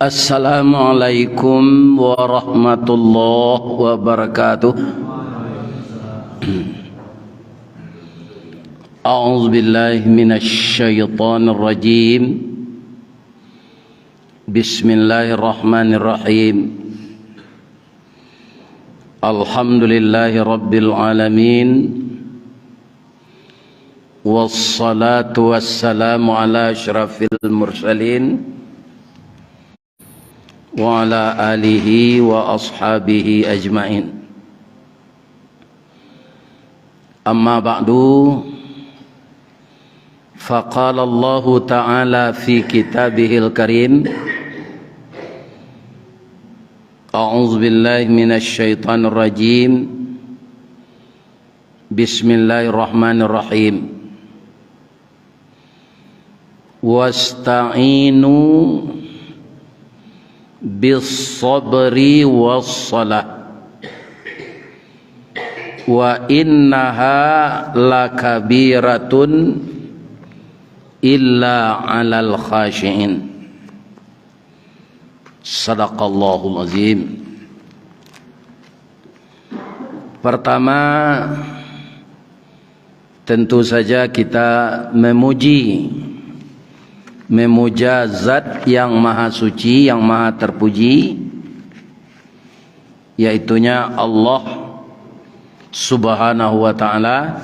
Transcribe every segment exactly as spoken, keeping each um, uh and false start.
Assalamualaikum warahmatullahi wabarakatuh. A'udzubillahi minasyaitonirrajim. Bismillahirrahmanirrahim. Alhamdulillahi rabbil alamin. Wassalatu wassalamu ala asyrafil mursalin wa ala alihi wa ashabihi ajmain. Amma ba'du, faqala Allahu ta'ala fi kitabihil karim, a'udzubillahi minasyaitonirrajim. Bismillahirrahmanirrahim. Wasta'inu bis sabri was salah. Wa innaha lakabiratun illa alal khasyiin. Sadaqallahul azim. Pertama, tentu saja kita memuji, memuja Zat yang Maha Suci, yang Maha Terpuji, yaitunya Allah Subhanahu wa Ta'ala,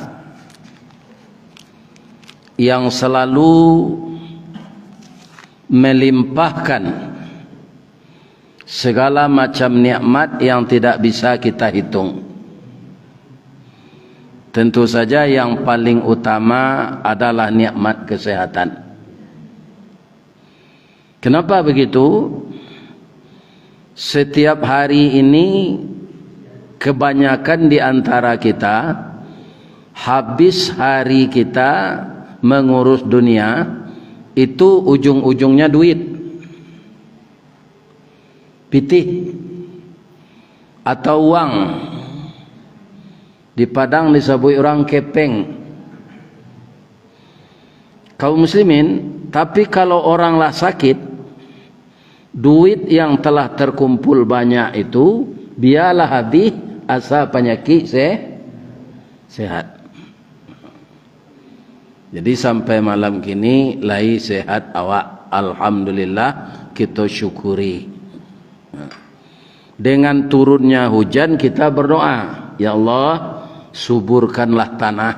yang selalu melimpahkan segala macam nikmat yang tidak bisa kita hitung. Tentu saja, yang paling utama adalah nikmat kesehatan. Kenapa begitu? Setiap hari ini, kebanyakan di antara kita, habis hari kita mengurus dunia, itu ujung-ujungnya duit. Pitih atau uang. Di Padang disabuik urang kepeng. Kaum muslimin, tapi kalau orang lah sakit, duit yang telah terkumpul banyak itu, biarlah habis, asa panyakik se-, sehat. Jadi, sampai malam kini lai sehat awak. Alhamdulillah, kita syukuri. Dengan turunnya hujan, kita berdoa, "Ya Allah, suburkanlah tanah.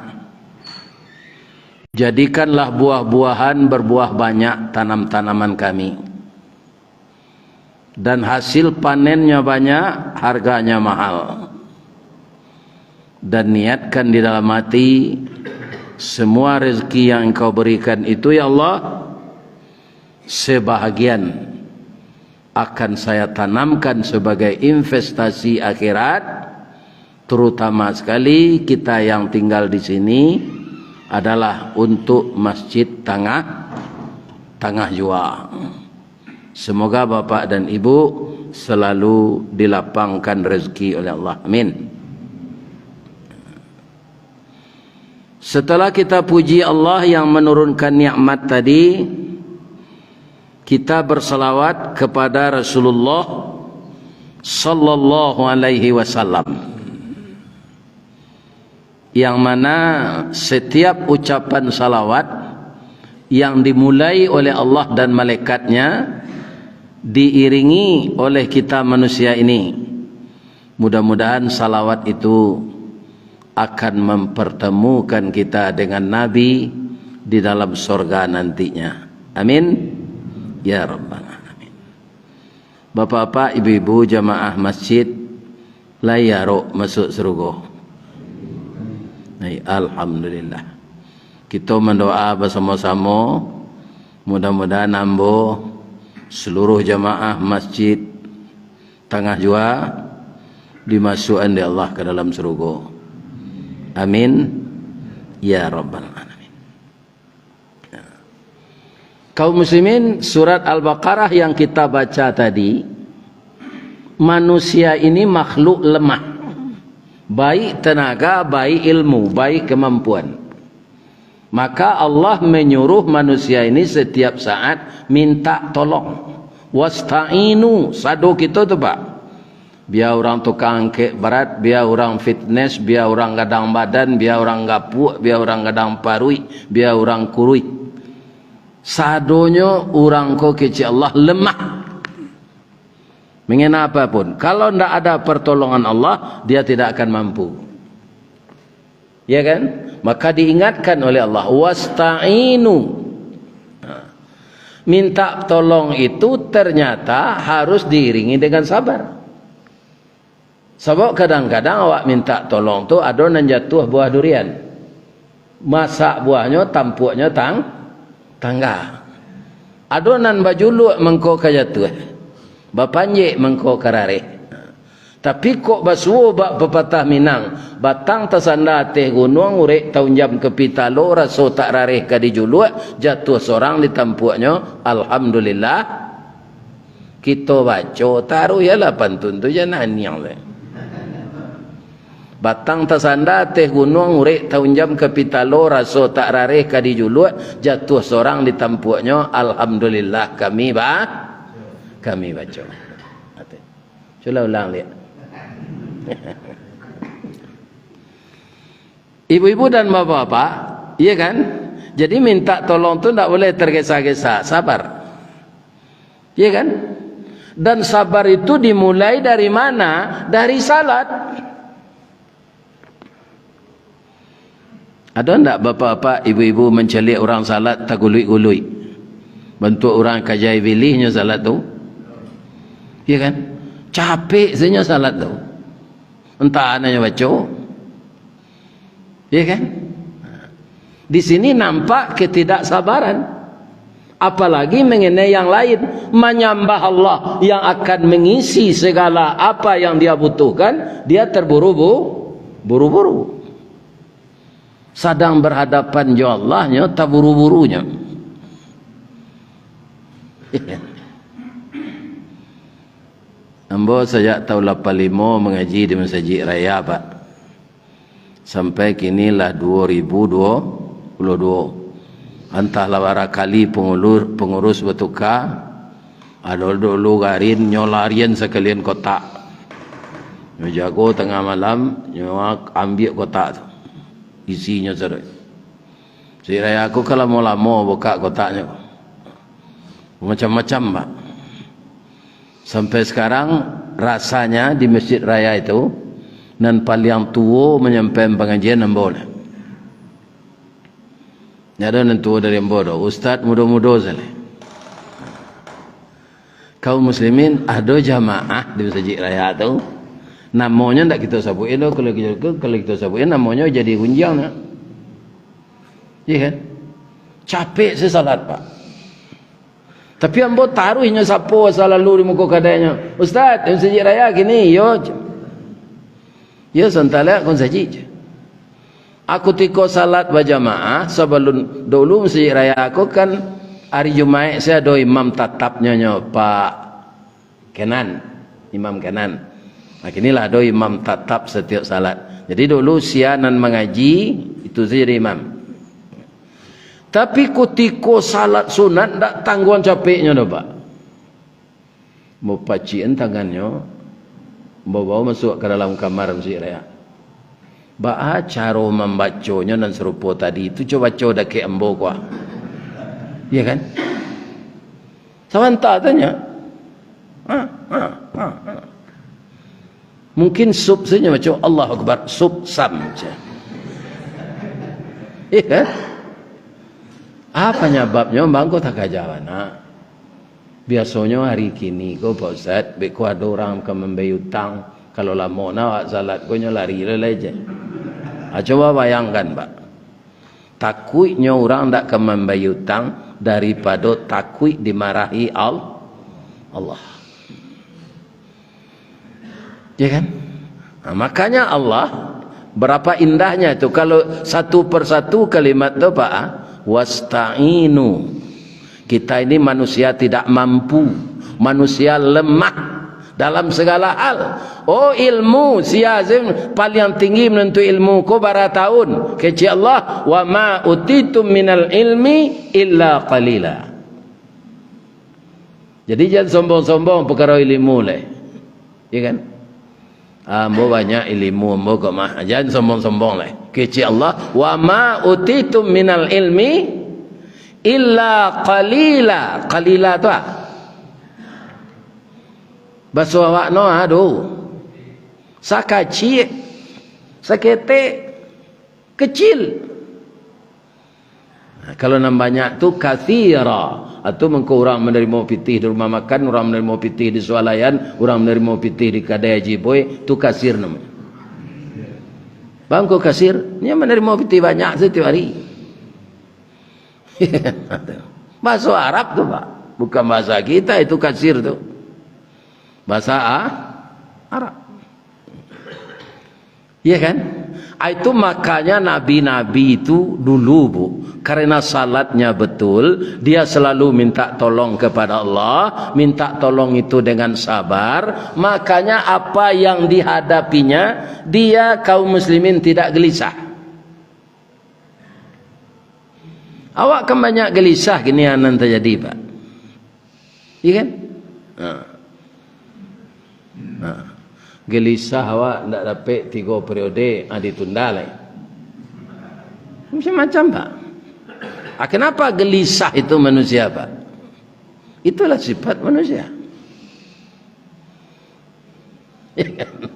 Jadikanlah buah-buahan berbuah banyak tanam-tanaman kami." Dan hasil panennya banyak, harganya mahal. Dan niatkan di dalam hati, semua rezeki yang Engkau berikan itu, ya Allah, sebahagian akan saya tanamkan sebagai investasi akhirat, terutama sekali kita yang tinggal di sini, adalah untuk Masjid Tangah, Tangah Jua. Semoga Bapak dan Ibu selalu dilapangkan rezeki oleh Allah. Amin. Setelah kita puji Allah yang menurunkan nikmat tadi, kita bersalawat kepada Rasulullah sallallahu alaihi wasallam. Yang mana setiap ucapan salawat yang dimulai oleh Allah dan malaikatnya diiringi oleh kita manusia ini. Mudah-mudahan salawat itu akan mempertemukan kita dengan Nabi di dalam sorga nantinya. Amin. Ya Rabbal Alamin. Bapak-bapak, ibu-ibu, jamaah masjid, lai arok masuk sarugo? Hai, alhamdulillah. Kito mandoa basamo-samo, mudah-mudahan ambo, seluruh jamaah Masjid Tangah Jua, dimasuakan dek Allah ka dalam sarugo. Amin. Ya Rabbal Alamin. Kaum muslimin, surat Al-Baqarah yang kita baca tadi, manusia ini makhluk lemah, baik tenaga, baik ilmu, baik kemampuan. Maka Allah menyuruh manusia ini setiap saat minta tolong. Wasta'inu, sado kito tu, Pak. Bia urang tukang angkek barat, bia urang fitnes, bia urang gadang badan, bia urang gapuak, bia urang gadang paruik, bia urang kuruih. Sadonyo urang ko kecek Allah lemah. Mengenapapun, kalau ndak ada pertolongan Allah, dia tidak akan mampu. Ya kan? Maka diingatkan oleh Allah, "Wasta'inu." Nah, minta tolong itu ternyata harus diiringi dengan sabar. Sabab kadang-kadang awak minta tolong tu, ado nan jatuah buah durian. Masak buahnyo, tampuaknyo tang-, tangga. Ado nan bajuluak mangko ka jatuah, bapanjek mangko ka rareh. Tapi kok basuo bak pepatah Minang, batang tasanda ateh gunuang, urek taunjam ka pitalo, raso tak rareh ka dijuluak, jatuah sorang di tampuaknyo, alhamdulillah, kito baco taruih, yalah, pantun tu jan aniang tu. Batang tasanda ateh gunuang, urek taunjam ka pitalo, raso tak rareh ka dijuluak, jatuah sorang di tampuaknyo, alhamdulillah, kami ba-, kami baco. Cubolah ulang liak. Ibu-ibu dan bapak-bapak, iya kan? Jadi minta tolong tu ndak boleh tergesa-gesa, sabar. Iya kan? Dan sabar itu dimulai dari mana? Dari salat. Ado ndak bapak-bapak, ibu-ibu mancaliak urang salat taguluik-guluik? Bantuak urang kajai bilihnyo salat tu. Iya kan? Capek sajo salat tu. Entah nanyo baco. Iya kan? Di sini nampak ketidaksabaran. Apalagi mengenai yang lain, menyambah Allah yang akan mengisi segala apa yang dia butuhkan, dia terburu-bu-, buru-buru. Sadang berhadapan jo Allah nyo taburu-burunyo. Ambo sajak tahun lapan limo mangaji di Masajik Raya, Pak. Sampai kini lah duo ribu duo puluah duo. Antahlah bara kali pangulu-, pangurus batuka, ado dulu garin, nyo larian sakalian kotak. Nyo jago tangah malam, nyo ambiak kotak tu. Isinyo sadoe. Masjid Raya ko kan lamo-lamo bukak kotaknyo. Macam-macam, Pak. Sampai sekarang, rasanya di Masjid Raya itu, nan paliang tuo manyampaian pangajian ambo lah. Ndak ado nan tuo dari ambo doh, ustaz mudo-mudo sajo. Kaum muslimin, ado jamaah di Masajik Raya tu, namonyo ndak kito sabuik doh, kalau kito, kalau kito sabuik namonyo jadi gunjiang nyo. Iya kan? Capek se salat, Pak. Tapi ambo taruih nyo sapo salalu di muko kadainyo, "Ustaz, di Masajik Raya kini?" "Iyo." "Iyo, sabanta lai ko masajik." Aku tiko salat bajamaah, sabalun dulu Masajik Raya ko kan ari Jumaik se ado imam tatapnyo, nyo Pak Kenan, Imam Kenan. Nah, kini lah ado imam tatap satiok salat. Jadi dulu sia nan mangaji, itu sajo jadi imam. Tapi kutiko salat sunat, ndak tangguang capeknyo doh, Pak. Ambo pacikan tangannyo, ambo bao masuak ka dalam kamar Masajik Raya. Baa caro mambaconyo nan sarupo tadi tu, co baco dakek ambo ko ah. Iya kan? Sabanta tanyo. Ha, ha, ha, ha. Mungkin sup sajo baco, "Allahu Akbar, sup sam," ceh. Iya kan? Apa nyababnyo, Bang, ko takaja bana? Biasonyo ari kini ko, Pak Ustaz, beko ado urang ka mambayia utang, kalau lamo na awak salat ko nyo lari lo lai je. Ha, cubo bayangkan, Pak. Takuiknyo urang ndak ka mambayia utang daripado takuik dimarahi Al-, Allah. Ya kan? Nah, makanya Allah, berapa indahnya itu kalau satu persatu kalimat tu, Pak, ah, "Wasta'inu." Kita ini manusia tidak mampu, manusia lemah dalam segala hal. Oh, ilmu, sia Azim, paliang tinggi manuntut ilmu ko bara taun. Kecek Allah, "Wa ma utitum minal ilmi illa qalila." Jadi, jan sombong-sombong pakaro ilimu lai. Ya kan? "Ah, ambo banyak ilimu ambo ko mah." Jan sombong-sombong lai. Kecek Allah, "Wa ma utitum minal ilmi illa qalila." Qalila tu ah. Baso awak no, aduh. Sakaciak, saketek, kecil. Nah, kalau nan banyak tu, katsira. Atau mangko urang manarimo pitih di rumah makan, urang manarimo pitih di swalayan, urang manarimo pitih di kadai Haji Boy, tu kasir namonyo. Bangko kasir, nyo manarimo pitih banyak satiap hari. Bahaso Arab tu, Pak. Bukan bahasa kita itu kasir tu. Bahasa A-, Arab. Iya kan? Ah, itu makanya nabi-nabi itu dulu, Bu, karena salatnya betul, dia selalu minta tolong kepada Allah, minta tolong itu dengan sabar, makanya apa yang dihadapinya, dia kaum muslimin tidak gelisah. Awak kan banyak gelisah kini nan tajadi, Pak. Iya kan? Ha. Ha. Gelisah awak ndak dapek tigo periode, ah, ditunda lai. Macam-macam, Pak. Ah, kenapa gelisah itu manusia, Pak? Itulah sifat manusia. Ya kan?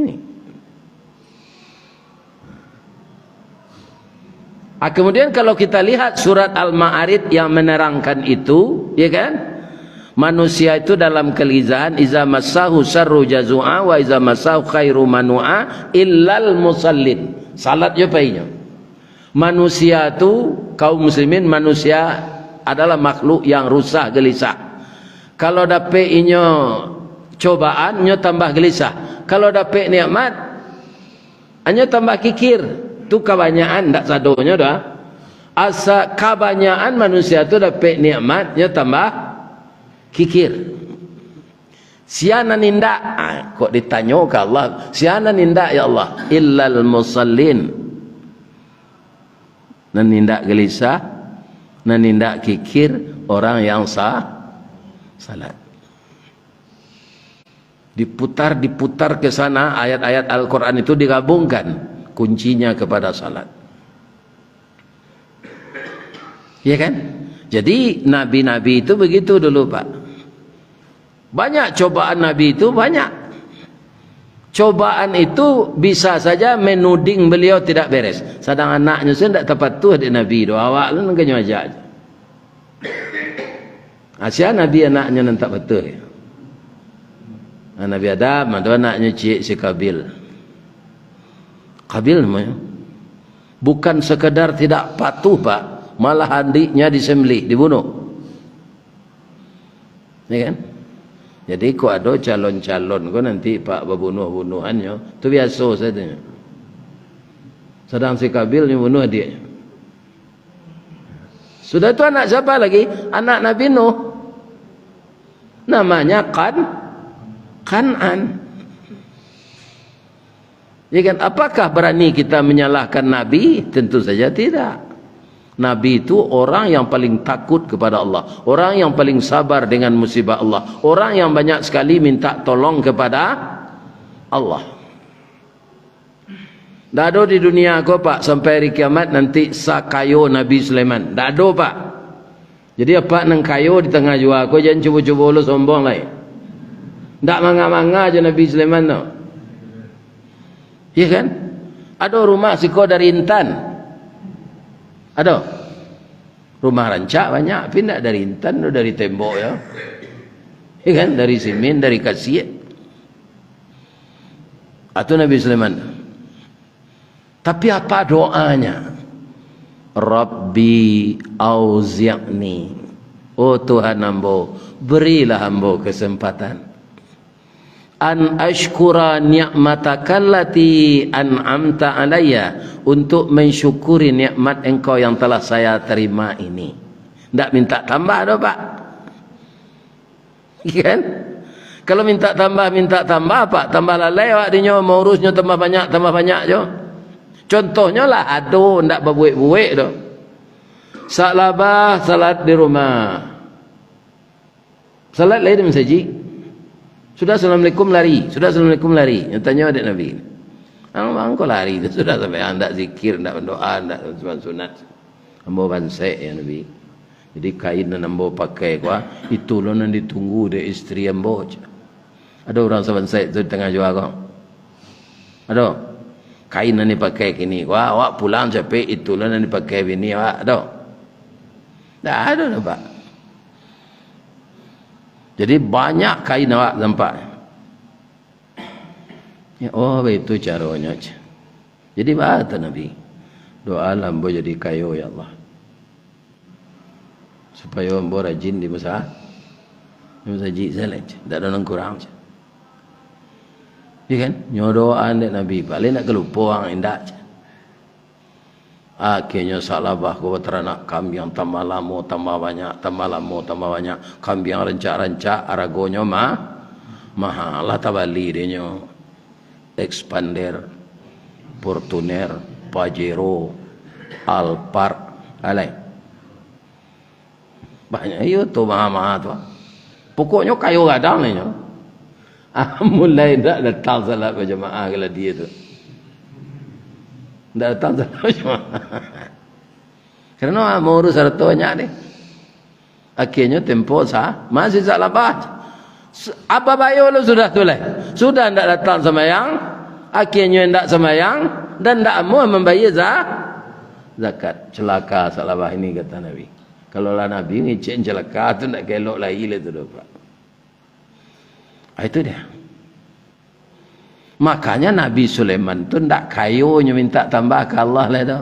Ini. Ah, kemudian kalau kita lihat surat Al-Ma'arij yang menerangkan itu, ya kan? Manusia itu dalam kegelisahan, "Iza massahu syarru jazu'a wa iza massahu khairu manu'a illal musallin." Salat jo painyo. Manusia tu, kaum muslimin, manusia adalah makhluk yang rusah gelisah. Kalau dapek inyo cobaan, inyo tambah gelisah. Kalau dapek nikmat, inyo tambah kikir. Tu kabanyakan, ndak sadonyo doh. Asa kabanyakan manusia tu dapek nikmat, inyo tambah kikir. Sia nan indak, ah, kok ditanyo ka Allah, sia nan indak, ya Allah? Illal musallin. Nan indak gelisah, nan indak kikir, orang yang sa-, salat. Diputar, diputar ke sana, ayat-ayat Al-Quran itu digabungkan, kuncinya kepada salat. Ya kan? Jadi, nabi-nabi itu begitu dulu, Pak. Banyak cobaan Nabi itu, banyak. Cobaan itu bisa saja menuding beliau tidak beres. Sadang anaknyo sajo ndak tapatuah dek Nabi tu, awak tu nan kanyo ajak. Asia Nabi anaknyo nan tak patuah. Ah, Nabi Adam, ado anaknyo ciek si Kabil. Kabil namonyo. Bukan sekadar tidak patuh, Pak, malah adiknya disembelih, dibunuh. Ya kan? Jadi, kok ado calon-calon ko nanti, Pak, babunuah-bunuahannyo, tu biaso sajo. Sadang si Kabil nyo bunuah adiak. Sudah tu anak siapa lagi? Anak Nabi Nuh. Namanya Kan-, Kan'an. Ya kan? Apakah berani kita menyalahkan Nabi? Tentu saja tidak. Nabi itu orang yang paling takut kepada Allah, orang yang paling sabar dengan musibah Allah, orang yang banyak sekali minta tolong kepada Allah. Ndak ado di dunia ko, Pak, sampai hari kiamat nanti sakayo Nabi Sulaiman. Ndak ado, Pak. Jadi, apak nan kayo di tangah jua ko, jan cubo-cubo lo sombong lai. Ndak manga-manga jo Nabi Sulaiman tu. Iya kan? Ado rumah siko dari intan. Ado. Rumah rancak banyak, tapi ndak dari intan, dari tembok, ya. Iya kan? Dari simin, dari kasiak. Atau Nabi Sulaiman. Tapi apa doanya? "Rabbi auzi'ni." Oh Tuhan ambo, berilah ambo kesempatan. "An ashkura ni'matakallati an'amta alayya," untuk mensyukuri nikmat Engkau yang telah saya terima ini. Ndak minta tambah doh, Pak. Kan? Kalau minta tambah, minta tambah, Pak, tambah lalai awak dinyo, maurusnyo tambah banyak, tambah banyak jo. Contohnyo lah, ado ndak babuek-buek doh. Sak labah salat di rumah. Salat lai di masajik. Sudah assalamualaikum lari, sudah assalamualaikum lari. Nyo tanyo dek Nabi. Ang, ang ko lari tu, sudah sampai ang ndak zikir, ndak mandoa, ndak sunat-sunat. Ambo bansek, ya Nabi. Jadi kain nan ambo pakai ko, ah, itu lo nan ditunggu dek isteri ambo. Ado urang sabansek tu di tangah jua ko? Ado? Kain nan dipakai kini ko, ah, awak pulang capek, itu lo nan dipakai bini awak. Ado? Ndak ado doh, Pak. Jadi banyak kain awak nampak. Ya, oh, baitu caronyo, ceh. Jadi, baa kata Nabi, "Doalah ambo jadi kayo, ya Allah, supayo ambo rajin di masa-, di masajik sajo, ceh. Ndak ado nan kurang, ceh." Iya kan? Nyo doaan dek Nabi, paling ndak kalupo ang, indak, ceh. Akhirnyo Sa'labah ko bataranak kambiang, tambah lamo tambah banyak, tambah lamo tambah banyak. Kambiang rancak-rancak, aragonyo ma-, mahal. Lah tabali dek nyo Expander, Fortuner, Pajero, Alphard, alai. Banyak iyo tu, maha-maha tu. Pokoknyo kayo gadang inyo. Ah, mulai ndak datang salat bajamaah ka lah dia tu. Ndak datang salat bajamaah. Karano mau urus harato banyak deh. Akhirnyo tempo sa-, masih Sa'labah. Su-, apa bayo lo sudah tu lai? Sudah ndak datang samayang, akhirnyo ndak samayang, dan ndak amuah mambayar za-, zakat. Celaka Sa'labah ini, kata Nabi. Kalau lah Nabi ngecek celaka tu, ndak kelok lai lah tu doh, Pak. Ah, itu dia. Makanya Nabi Sulaiman tu ndak kayo nyo minta tambah ka Allah lai tu.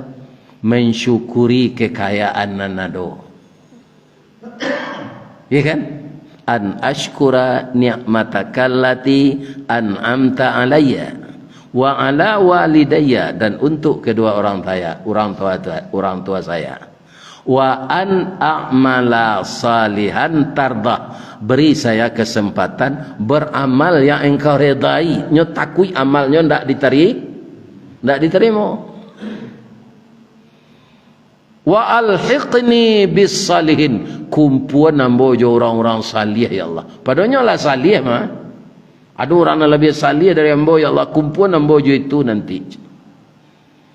Mensyukuri kekayaan nan ado. Iya kan? An asykura ni'matakallati an'amta alayya wa ala walidayya, dan untuk kedua orang saya, orang tua, orang tua saya. Wa an a'mala salihan tardah. Beri saya kesempatan beramal yang engkau redai. Nyo takuik amalnyo ndak ditari-, ndak diterimo. Wa alhiqni bis salihin. Kumpuan ambo jo urang-urang salih, ya Allah. Padonyo lah salih mah. Ado urang nan labiah salih dari ambo, ya Allah. Kumpuan ambo jo itu nanti.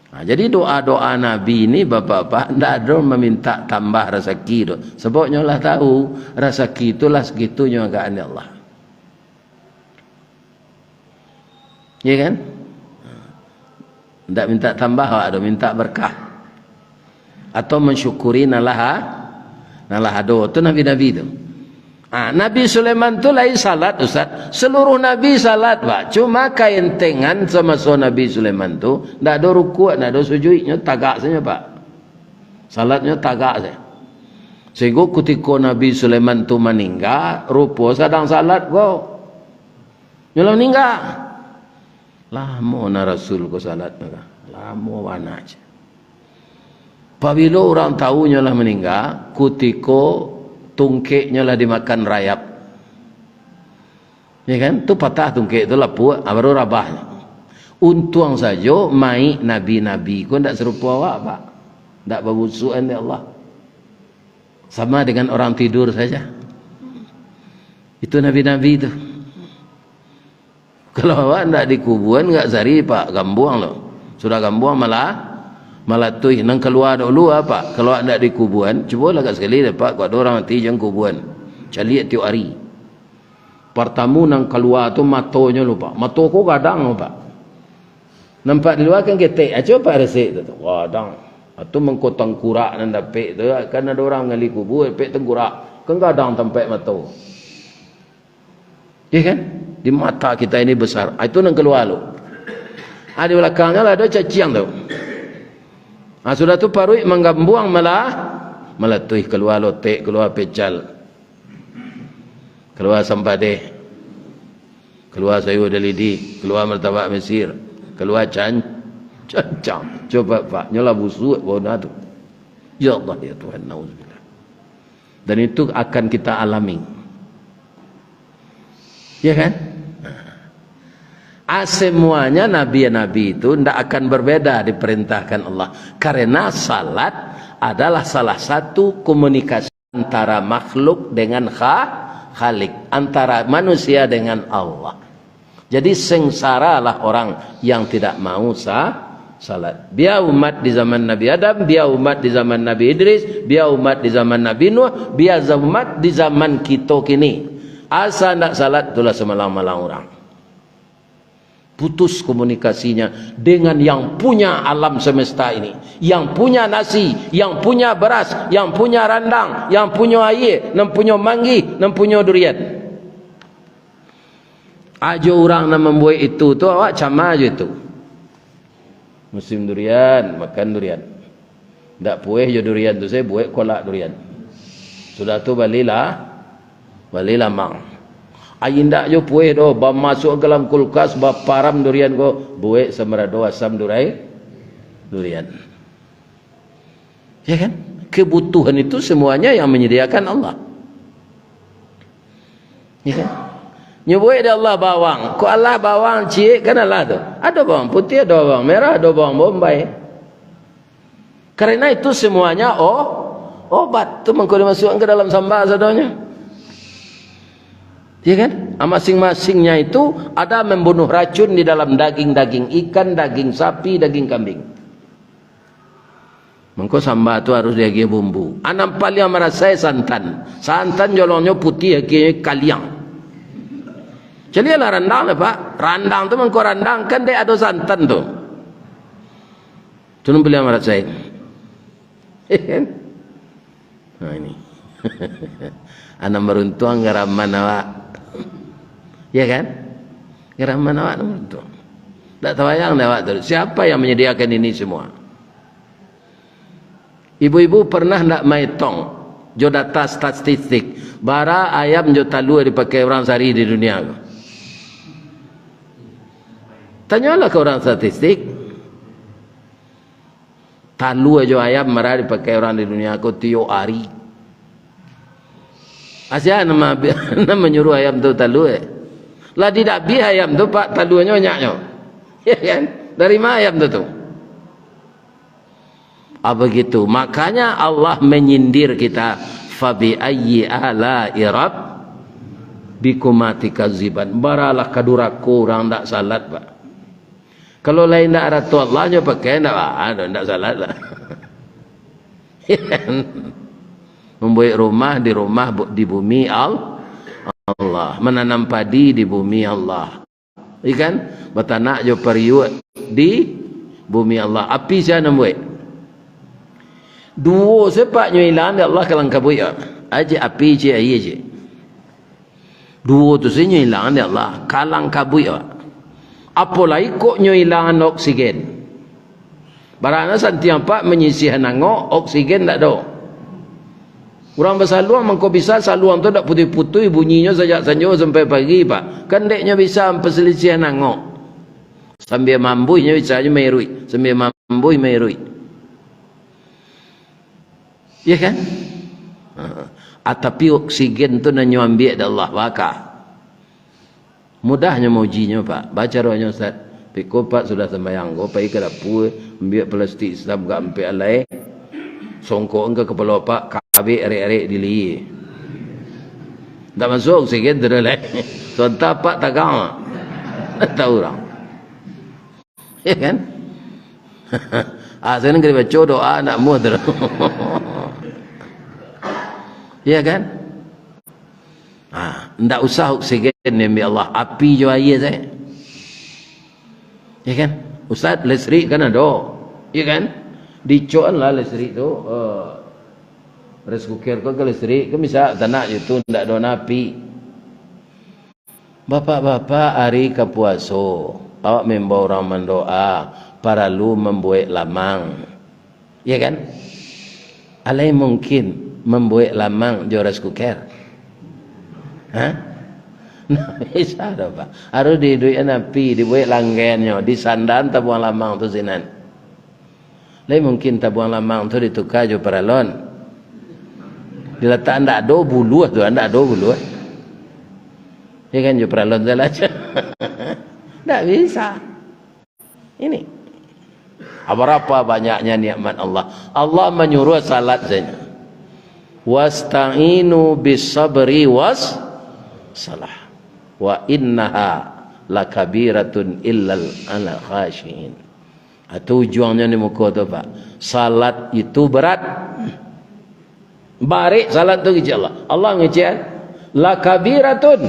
Nah, jadi doa-doa Nabi ni, Bapak-bapak, ndak ado maminta tambah rasaki tu. Sababnyo lah tahu, rasaki tu lah sagitunyo agaan Allah. Iya kan? Ndak minta tambah awak tu, minta berkah. Atau mensyukuri nan lah, nan lah ado. Tu nabi-nabi tu. Ah, Nabi Sulaiman tu lai salat, Ustaz. Seluruh nabi salat, Pak. Cuma kaentengan samaso Nabi Sulaiman tu, ndak ado rukuak, ndak ado sujuiknyo, tagak sajo, Pak. Salatnyo tagak sajo. Sehingga kutiko Nabi Sulaiman tu maningga, rupo sadang salat ko. Nyo lah maningga. Lamo na Rasul ko salat tu kan. Lamo bana ceh. Pabilo urang tahu nyo lah maningga, kutiko tungkeknyo lah dimakan rayap. Ya kan? Tu patah tungkek tu lapuak, ah, baru rabah. Untuang sajo mayik nabi-nabi ko ndak sarupo awak, Pak. Ndak babusukan dek Allah. Sama dengan orang tidur saja. Itu nabi-nabi tu. Kalau awak ndak dikubuan, nggak sari, Pak, gambuang lo. Sudah gambuang malah, malatuih. Nan kalua dulu, Pak, kalau awak ndak dikubuan, cubolah agak sakali deh, Pak, kok ado urang mati jan kubuan. Caliak tiok ari. Partamu nan kalua tu matonyo lo, Pak. Mato ko gadang lo, Pak. Nampak di lua kan ketek, aco Pak resek tu, tu. Gadang. Atu mangko tangkurak nan dapek tu, kan ado urang magali kubua, dapek tangkurak. Kan gadang tampek mato. Iya kan? Di mata kita ini besar. Ah, itu nan kalua lo. Ah, di balakangnyo lah ado caciang tu. Ah, sudah tu paruik manggambuang malah, malatuih, kalua lotek, kalua pecal. Kalua sampadeh. Kalua sayua dalidi, kalua martabak Mesir, kalua can-, cancang. Coba, Pak, nyo lah busuak bauna tu. Ya Allah, ya Tuhan, nauzubillah. Dan itu akan kita alami. Ya kan? Ah, semuanya nabi-nabi itu ndak akan berbeda diperintahkan Allah. Karena salat adalah salah satu komunikasi antara makhluk dengan kha-, Khalik, antara manusia dengan Allah. Jadi, sengsaralah orang yang tidak mau sa-, salat. Bia umat di zaman Nabi Adam, bia umat di zaman Nabi Idris, bia umat di zaman Nabi Nuh, bia za-, umat di zaman kito kini. Asa ndak salat, itulah samalang-malang urang. Putus komunikasinya dengan yang punya alam semesta ini, yang punya nasi, yang punya beras, yang punya randang, yang punyo aia, nan punyo manggih, nan punyo durian. Ajo urang nan mambuek itu tu, awak cama ajo itu. Musim durian, makan durian. Ndak pueh jo durian tu, saya buek kolak durian. Sudah tu balilah, bali lamang. Ai indak jo pueh doh, bamasuak ka dalam kulkas, baparam durian ko, buek samarado asam durai, durian. Ya kan? Kebutuhan itu semuanya yang menyediakan Allah. Ya kan? Nyo buek dek Allah bawang. Kok alah bawang ciek kan alah tu. Ado bawang putiah, ado bawang merah, ado bawang bombay. Karena itu semuanya o-, obat. Tu mangko dimasuakkan ke dalam samba sadonyo. Ya kan? Ah, masing-masingnya itu ada membunuh racun di dalam daging-daging ikan, daging sapi, daging kambing. Mangko samba tu harus diagiah bumbu. Ah, nan paliang marasai santan. Santan jolongnyo putiah, agiahnyo kaliang. Caliaklah randang lah, Pak. Randang tu mangko randang, kan dek ado santan tu. Tu nan paliang marasai. Nah, ini. Anak maruntuang garaman awak. Ya kan? Garaman awak nan maruntuang. Ndak tabayang dek awak tu. Siapa yang menyediakan ini semua? Ibu-ibu pernah ndak maetong jo data statistik, bara ayam jo talua dipakai urang sahari di dunia tu? Tanyolah ka urang statistik. Talua jo ayam bara dipakai urang di dunia ko tiok ari. Asia nama, nama manyuruah ayam tu talua? Lah didabih ayam tu, Pak, taluanyo banyaknyo. Ya kan? Dari ma ayam tu tu? Ah, begitu. Makanya Allah menyindir kita, "Fabi ayyi ala'i rabbikuma tukadziban." Baralah ka durako urang ndak salat, Pak. Kalau lain ndak arato Allah nyo pakai, ndak, ah, ndak salat lah. Mambuek rumah di rumah bu-, di bumi Al-, Allah. Mananam padi di bumi Allah. Ikan, batanak jo pariuak di bumi Allah. Api sia nan buek? Duo sepak nyo ilang dek Allah ka langkabuik, ah. Aje api, je aia, je. Duo tu se nyo ilangan dek Allah, ka langkabuik awak. Apo lai kok nyo ilangan oksigen. Barana santiang pak manyisiahan angok, oksigen ndak ado. Urang basaluang mangko bisa saluang tu ndak putuih-putuih bunyinyo sajak sanjo sampai pagi, Pak. Kan dek nyo bisa pasalisiahan angok. Sambia mambuih nyo bisa nyo mairuik, sambia mambuih mairuik. Iya kan? Ha. Ah, tapi oksigen tu nan nyo ambiak dek Allah, baka. Mudahnyo maujinyo, Pak. Bacaronyo, Ustaz. Piko, Pak, sudah sambayang ko, pai ka dapua, ambiak plastik isam ka ampek alai, songkok ka kapalo, Pak, kabek arek-arek di lihia. Ndak masuak oksigen tu doh lai. Sontak, Pak, tagang, Pak. Tahu urang. Ya kan? Ah, saya negeri baca doa anak muda. Ya kan? Ah, ndak usah oksigen diambil Allah, api jo aia saja. Ya kan? Ustaz, listrik kan ada. Ya kan? Dicoan lah listrik tu. Eh, rice cooker ko ka listrik, kan bisa tanak je tu, ndak ada api. Bapak-bapak, ari ka puaso, awak maimbau urang mandoa, paralu mambuek lamang. Ya kan? Alai mungkin mambuek lamang jo rice cooker? Hah? Ndak bisa doh, Pak. Harus diiduikan api, dibuek langgennyo, disandaan tabuang lamang tu sinan. Lai mungkin tabuang lamang tu dituka jo paralon. Dilatak ndak ado buluah tu, ndak ado buluah. Ya kan, jo paralon salah aja. Ndak bisa. Ini. Berapa banyaknya nikmat Allah. Allah manyuruah salat saja. "Wasta'inu bis sabri was salah. Wa innaha lakabiratun illal ala khasyiin. Itu ujuangnyo di muko tu, Pak. Salat itu berat. Barek salat tu kecek Allah. Allah ngecek, "Lakabiratun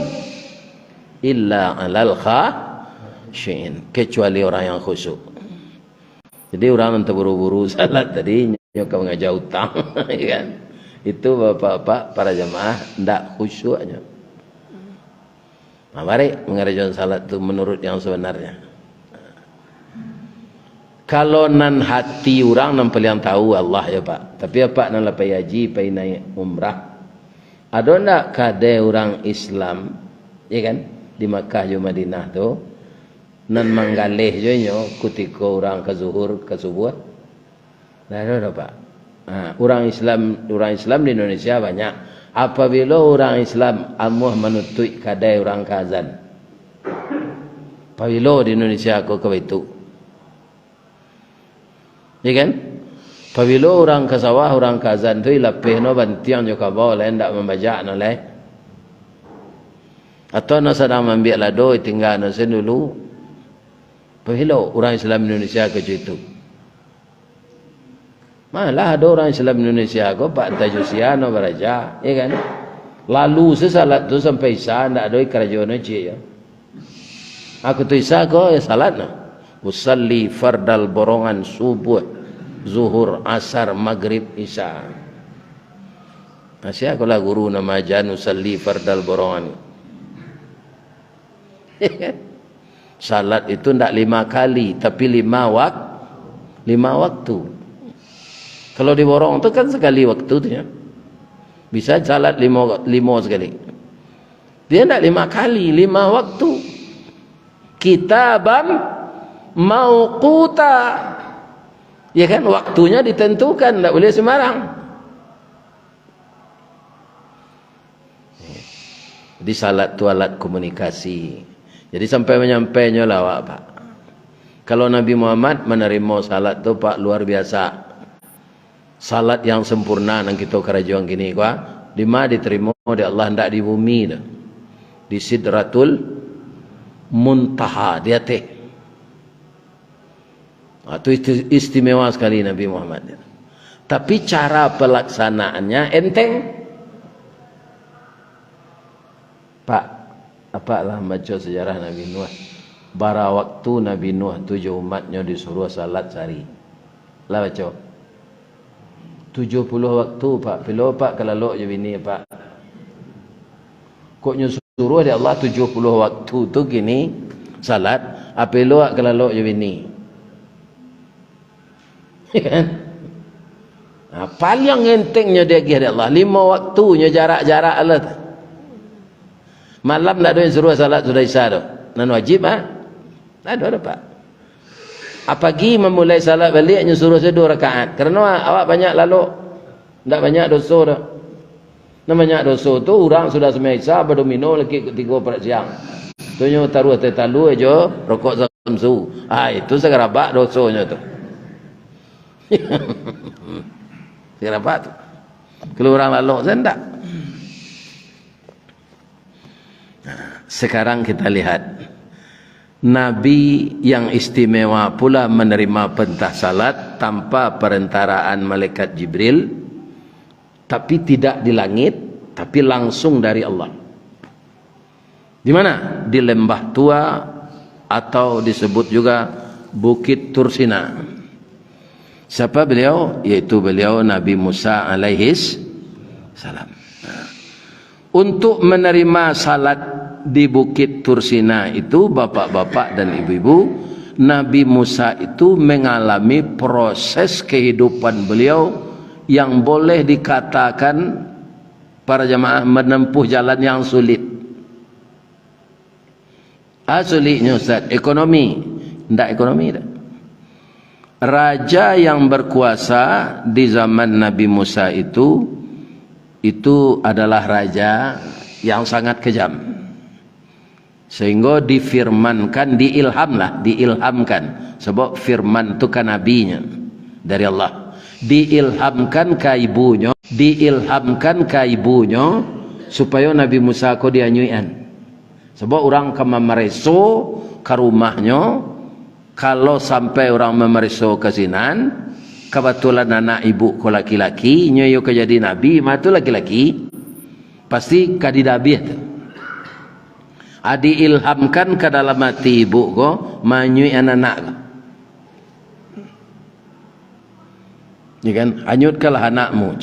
illa alal khasyiin." Kecuali orang yang khusyuk. Jadi, urang nan taburu-buru salat tadi, nyo ka mangaja utang, kan? Itu, bapak-bapak, para jamaah, ndak khusyuknyo. Nah, barek mangarajoan salat tu manuruik yang sabanarnyo. Kalau nan hati urang nan paliang tahu Allah, ya, Pak. Tapi apak nan lah pai haji, pai naiak umrah, ado ndak kadai urang Islam, ya kan, di Makkah jo Madinah tu, nan manggaleh jo inyo kutiko urang ka zuhur, ka subuah? Ndak ado doh, Pak. Ha, urang Islam, urang Islam di Indonesia banyak. Apabilo urang Islam amuah manutuik kadai urang ka azan, pabilo di Indonesia ko ka baitu? Ya kan? Pabilo urang ka sawah, urang ka azan tu, ilapeh no bantiang jo kabau lai, ndak mambajak no lai. Atau no sadang maambiak lado, tingga no sen dulu. Pabilo urang Islam Indonesia ka cak itu? Malah ado urang Islam Indonesia ko, Pak, tajusia no baraja, ya kan? Lalu se salat tu sampai Isya, ndak ado karajo no ciek, ya. Aku tu Isya ko, ya, salat no. Usalli fardal borongan subuh, zuhur, asar, magrib, Isya. Nah, sia ko lah guru nan maaja usalli fardal borongan? Salat itu ndak lima kali, tapi lima wak-, lima waktu. Kalau diborong tu kan sakali waktu tu, ya. Bisa salat limo, limo sakali. Dia ndak lima kali, lima waktu. Kitaban mauquta. Ya kan, waktunya ditentukan, ndak boleh sembarang. Jadi, salat tu alat komunikasi. Jadi, sampai manyampainyo lah awak, Pak. Kalau Nabi Muhammad manarimo salat tu, Pak, luar biasa. Salat yang sempurna nan kito karajoan kini ko, dima ditarimo dek Allah? Ndak di bumi tu. Di Sidratul Muntaha, di ateh. Ha, tu isti-, istimewa sakali Nabi Muhammad. Tapi cara palaksanaannya enteng. Pak, apak lah mambaco sajarah Nabi Nuh. Bara waktu Nabi Nuh tu jo umatnyo disuruah salat sahari? Lah baco. Tujuah puluah waktu, Pak. Pilo Apak ka lalok jo bini Apak? Kok nyo suruah dek Allah tujuah puluah waktu tu kini salat, apo elok ka lalok jo bini? Kan? Nah, paliang entengnyo diagiah dek Allah, limo waktu nyo jarak-jarak lah tu. Malam ndak ado yang suruah salat sudah Isya tu. Nan wajib, ha? Ndak ado, Pak. Apagi mamulai salat baliak nyo suruah se duo rakaat. Karano awak banyak lalok. Ndak banyak doso doh. Nan banyak doso tu, urang sudah sumbayang Isya, badomino lagi tigo parak siang. Tu nyo taruah teh talua jo rokok Samsu. Ah, itu sagarabak dosonyo tu. Sagarabak tu. Kalau urang lalok sajo ndak. Nah, sekarang kita lihat. Nabi yang istimewa pula menerima perintah salat tanpa perentaraan malaikat Jibril, tapi tidak di langit, tapi langsung dari Allah. Di mana? Di lembah tua atau disebut juga Bukit Tursina. Siapa beliau? Yaitu beliau Nabi Musa alaihis salam. Nah, untuk menerima salat di Bukit Tursina itu, bapak-bapak dan ibu-ibu, Nabi Musa itu mengalami proses kehidupan beliau yang boleh dikatakan para jamaah menempuh jalan yang sulit. Ah, suliknyo, Ustaz, ekonomi. Ndak ekonomi dak. Raja yang berkuasa di zaman Nabi Musa itu, itu adalah raja yang sangat kejam. Sehingga difirmankan, diilham lah, diilhamkan. Sebab firman tu kan nabinyo dari Allah. Diilhamkan ka ibunyo, diilhamkan ka ibunyo, supayo Nabi Musa ko dianyuikan. Sabab urang ka mamareso ka rumahnyo, kalau sampai urang mamareso ka sinan, kabatulan anak ibuk ko laki-laki, inyo iyo ka jadi nabi, mah tu laki-laki, pasti ka didabiah tu. Ah, diilhamkan ka dalam ati ibuk ko, manyuikan anak ko. Ya kan? Hanyutkanlah anakmu.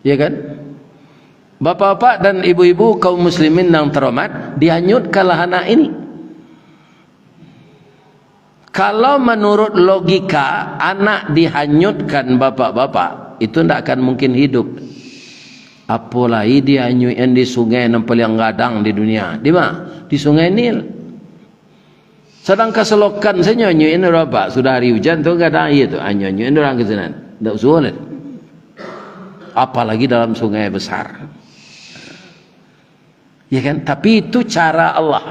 Ya kan? Bapak-bapak dan ibu-ibu kaum muslimin yang terhormat, dihanyutkanlah anak ini. Kalau menurut logika, anak dihanyutkan bapak-bapak, itu ndak akan mungkin hidup. Apolai dianyuikan di sungai nan paliang gadang di dunia. Di ma? Di Sungai Nil. Sadang ka selokan sajo anyuikan urang, Pak. Sudah hari ujan tu gadang aia tu. Anyo-anyo urang ka sinan. Ndak usah lah. Apalagi dalam sungai besar. Ya kan? Tapi itu cara Allah.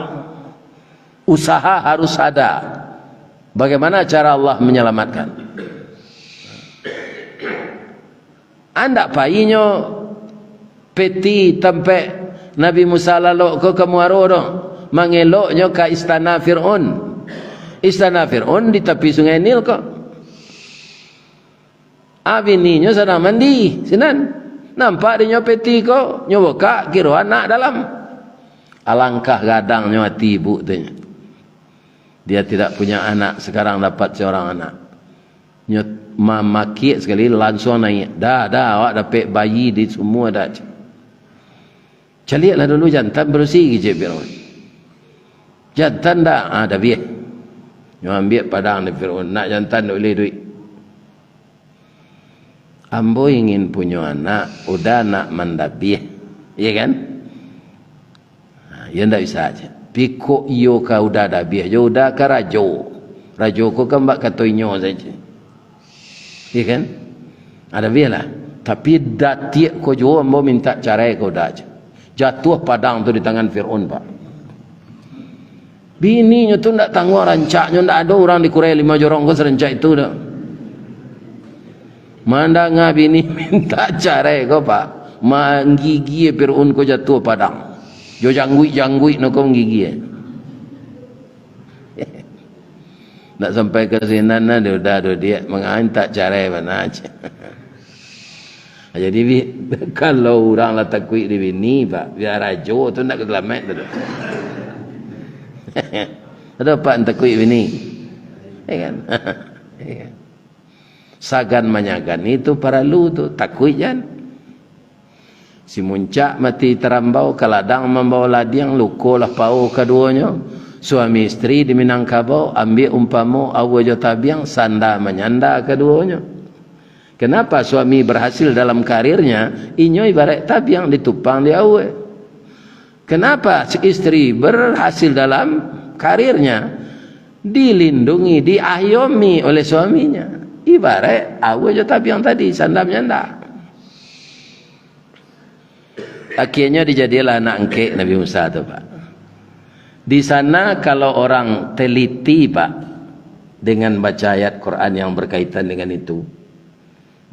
Usaha harus ada. Bagaimana cara Allah menyelamatkan? Andak painyo peti tampek Nabi Musa lalok ko ka muaro tu, mangeloknyo ka istana Fir'aun. Istana Fir'aun di tapi Sungai Nil ko. Ah, bininyo sadang mandi, sinan. Nampak dinyo peti ko, nyo bukak, kiro anak dalam. Alangkah gadangnyo ati ibuk tu nyo. Dia tidak punya anak, sekarang dapat seorang anak. Nyo mamakiak sakali, lansuang naiak. "Dah, dah, awak dapek bayi di sumua dah." Caliaklah dulu jantan barusi, kecek Firaun. Jantan dah, ah, dabiah. Nyo ambiak padang di Firaun, nak jantan dak uleh duit. Ambo ingin punyo anak, udah nak mandabiah. Iya kan? Ha, iyo ndak bisa aja. Pikok iyo ka udah dabiah, jo udah ka rajo. Rajo ko kan bak kato inyo saja. Iya kan? Ada bialah. Tapi datiak ko juo ambo minta carai ko dak. Jatuah padang tu di tangan Firaun, Pak. Bininyo tu ndak tangguang rancaknyo, ndak ado urang di Kurai Lima Jorong ko sarancak itu dak. Mandanga bini minta carai ko, Pak. Manggigi Firaun ko jatuah padang. Jo jangguik-jangguik no ko manggigi. Nak sampai ka sinan nah, dia udah tu dia mangain tak carai bana aja. Jadi, bi-, kalau urang lah takuik di bini, Pak, biar rajo tu nak salamaik tu. Ada Pak yang takuik bini? Ya kan? Ya kan? Sagan manyagan itu paralu tu, takuik jan. Si muncak mati tarambau, ka ladang mambao ladiang, luko lah pao kaduonyo. Suami isteri di Minangkabau, ambiak umpamo aua jo tabiang, sanda manyanda kaduonyo. Kenapa suami berhasil dalam karirnya, inyo ibarat tabiang ditupang di aua? Kenapa si isteri berhasil dalam karirnya, dilindungi, diayomi oleh suaminya? Ibarat aua jo tabiang tadi, sanda manyanda. Akhirnyo dijadilah anak angkek Nabi Musa tu, Pak. Di sana kalau orang teliti, Pak, dengan baca ayat Quran yang berkaitan dengan itu,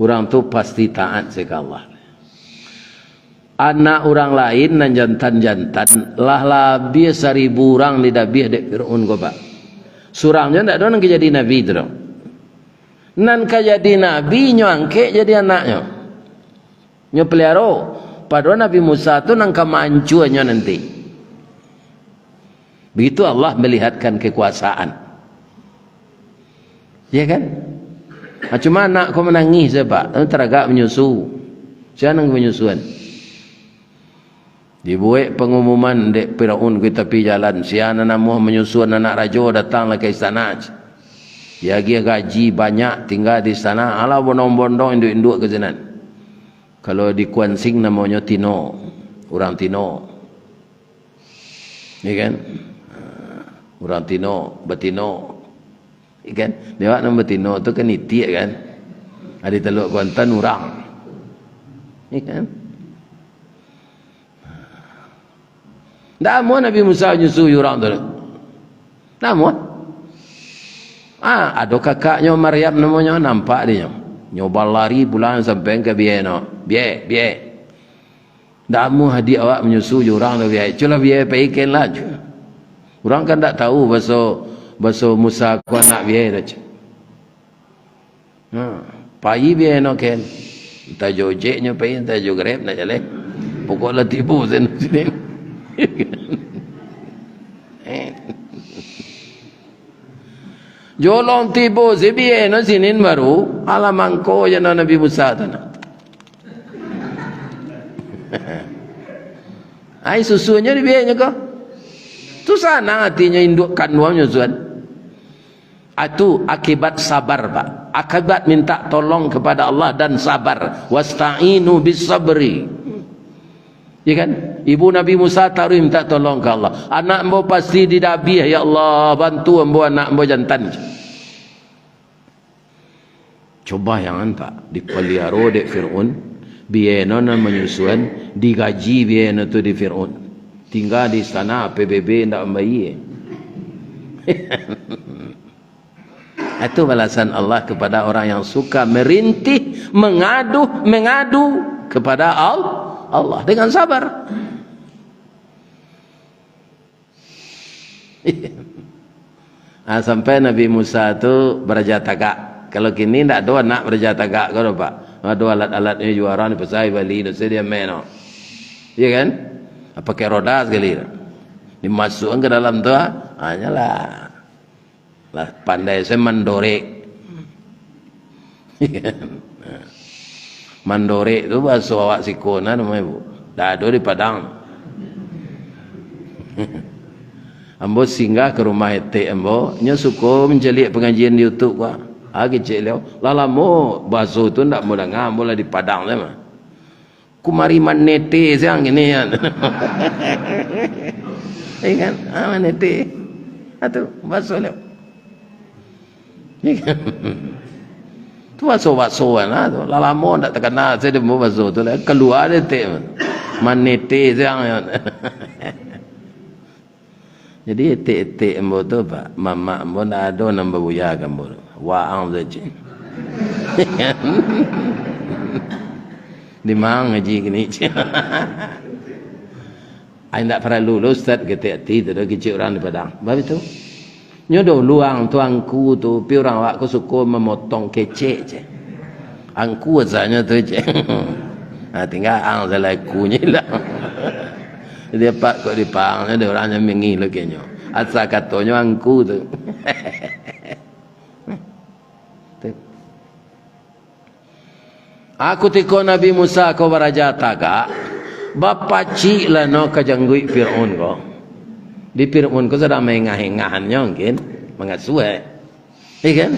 urang tu pasti taat sajo ka Allah. Anak urang lain nan jantan-jantan, lah labiah saribu urang didabiah dek Firaun ko, Pak. Surang jo ndak ado nan ka jadi nabi tu doh. Nan ka jadi nabi nyo angkek jadi anaknyo. Nyo peliharo. Padahal Nabi Musa tu nan ka mancua nyo nanti. Begitu Allah melihatkan kekuasaan. Ya kan? Ah, cuma anak ko manangih sajo, Pak. Taragak manyusu. Sia nan manyusuan. Dibuek pangumuman dek Firaun ka tapi jalan, sia nan namuah manyusuan anak rajo, datanglah ka istana. Diagiah gaji banyak, tingga di istana, alah bondong-bondong induak-induak ka sinan. Kalau di Kuansing namonyo Tino, urang Tino. Ya kan? Urang Tino, batino. Ya kan? Dewak nan batino tu kan itiak kan? Ari Teluk Kuantan urang. Ya kan? Ndak amuah Nabi Musa nyusui urang tu. Ndak amuah. Ah, ado kakaknyo Maryam namonyo, nampak dinyo. Nyo balari pulang sampai ka biai no. Biai, biai. Ndak amuah adiak awak manyusu jo urang tu, biai. Culah biai pai ken lah, cu. Urang kan ndak tahu baso, baso Musa ko anak biai tu, cu. Ha, pai biai no ken. Antah jo ojeknyo pai, antah jo Grab nak jaleh. Pokok lah tibo sen sini. Jolong tibo si biai no sinin baru, alah mangko ja no Nabi Musa tu nah. Ai susunnyo di biainyo ko. Tu sanang atinyo induak kanduang nyusuan. Atu akibat sabar, Pak. Akibat minta tolong kepada Allah dan sabar. Wasta'inu bis sabri. Ya kan? Ibu Nabi Musa taruih minta tolong ka Allah. "Anak ambo pasti didabiah, ya Allah, bantu ambo anak ambo jantan." Coba jangan, Pak, dipaliaro dek Fir'aun, biai no nan manyusuan, digaji biai no tu di Fir'aun. Tingga di istana P B B ndak mambayia. Itu balasan Allah kepada orang yang suka merintih, mengadu, mengadu kepada Al-, Allah dengan sabar. Ah, sampai Nabi Musa tu baraja tagak. Kalau kini ndak ado anak baraja tagak ko doh, Pak. Ado alat-alatnyo juo, ni pasai bali, ndak usah diameh no. Iya kan? Ah, pakai roda sakali. Dimasuakkan ka dalam tu, ah. Ah, nyolah. Lah pandai se mandorek. Mandorek tu bahaso awak siko na namonyo, Bu. Ndak ado di Padang. Ambo singgah ka rumah etek ambo, nyo suko mancaliak pangajian di YouTube ko. Ah, kecek liau. Lah lamo bahaso tu ndak ambo danga, ambo lah di Padang se mah. Kumari manete siang kini kan. Iya kan? Ah, manete. Ah, tu, baso nyo. Iya kan? Tu baso-baso kan lah tu. Lah lamo ndak takana, saya demo baso tu lah. Kalua dek etek. Manete siang kan. Jadi, etek-etek ambo tu, Pak, mamak ambo ndak ado nan babuya ka ambo tu. Waang tu, cik. Di ma ngaji kini, cik. Ai, ndak paralu lo ustaz ketek ati tu, dah kicik urang di Padang. Babitu. Nyo do luang tu angku tu, pi urang awak ko suko mamotong kecek, cik. Angku asanyo tu, cek. Ha, tingga ang salai kunyo lah. Jadi, apak kok dipaang nyo, dek urang nyo mingih lo kenyo. Asa katonyo angku tu. Tu. Ah, kutiko Nabi Musa ko baraja tagak, bapacik lah no ka jangguik Fir'aun ko. Di Fir'aun ko sadang maengah-engahannyo mungkin, mangasuah. Iya kan?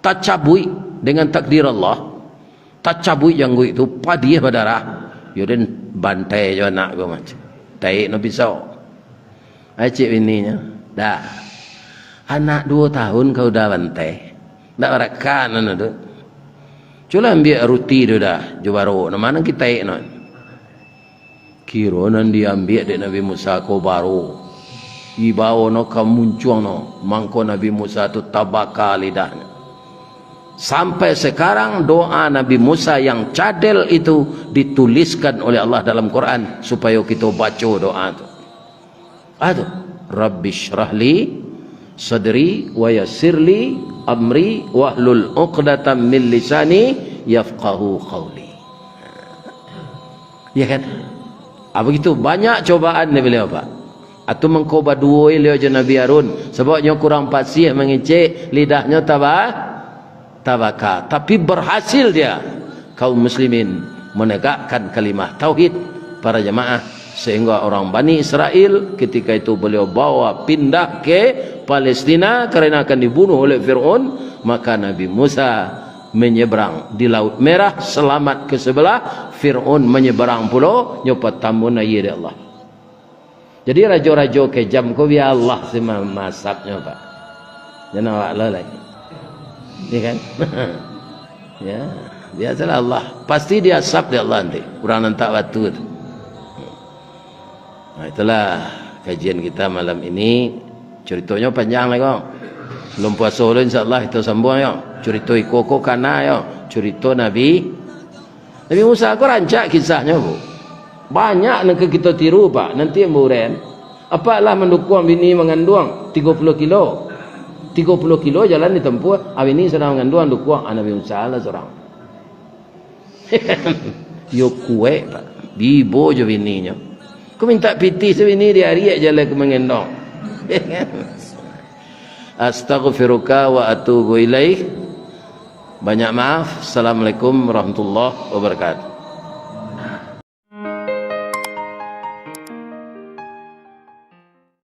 Tacabuik dengan takdir Allah. Tacabuik jangguik tu, padiah badarah. Yo den bantai jo anak ko macam. Taik no pisau. Ai cik bininyo, "Dah. Anak duo tahun ka udah bantai. Ndak barakan anu tu. Cubolah ambiak ruti tu dah, jo barok. Nan ma nan kitaik no?" Kiro nan diambiak dek Nabi Musa ko baro, dibawo no ka muncuang no, mangko Nabi Musa tu tabaka lidahnyo. Sampai sekarang doa Nabi Musa yang cadel itu dituliskan oleh Allah dalam Quran, supayo kito baco doa tu. Ah tu, "Rabbi syrah li sadri wa yassir li amri wahlul uqdatam min lisani yafqahu qauli." Ya kan? Ah, begitu banyak cobaan di beliau, Pak. Atu mangko baduo beliau jo Nabi Harun, sabab nyo kurang pasih mangecek, lidahnyo taba-, tabaka. Tapi berhasil dia, kaum muslimin, menegakkan kalimah tauhid, para jamaah, sehingga orang Bani Israel ketika itu beliau bawa pindah ke Palestina karena akan dibunuh oleh Firaun, maka Nabi Musa menyeberang di Laut Merah, selamat ke sebelah, Firaun menyeberang pulo, nyo patambun aia dek Allah. Jadi rajo-rajo kejam ko biar Allah se ma-, maasapnyo, Pak. Jan awak lo lai. Ya kan? Ya, biasalah Allah. Pasti diasap dek Allah nanti. Urang nan tak batu tu. Nah, itulah kajian kita malam ini. Curitonyo panjang lai ko. Sebelum puaso lo, insya Allah, kita sambung yo. Curito iko ko kana yo. Curito Nabi, Nabi Musa ko rancak kisahnyo, Bu. Banyak nan ka kito tiru, Pak. Nanti ambo uraian. Apak lah mandukuang bini manganduang tigo puluah kilo. Tigo puluah kilo jalan ditampuah, ah, bini sadang manganduang, dukuang, ah, Nabi Musa lah surang. Yo kuek, Pak. Bibo jo bininyo. Ko mintak pitih se bini, diariak jaleh ka mangendong. Astaghfiruka wa atubu ilaik. Banyak maaf. Assalamualaikum warahmatullahi wabarakatuh.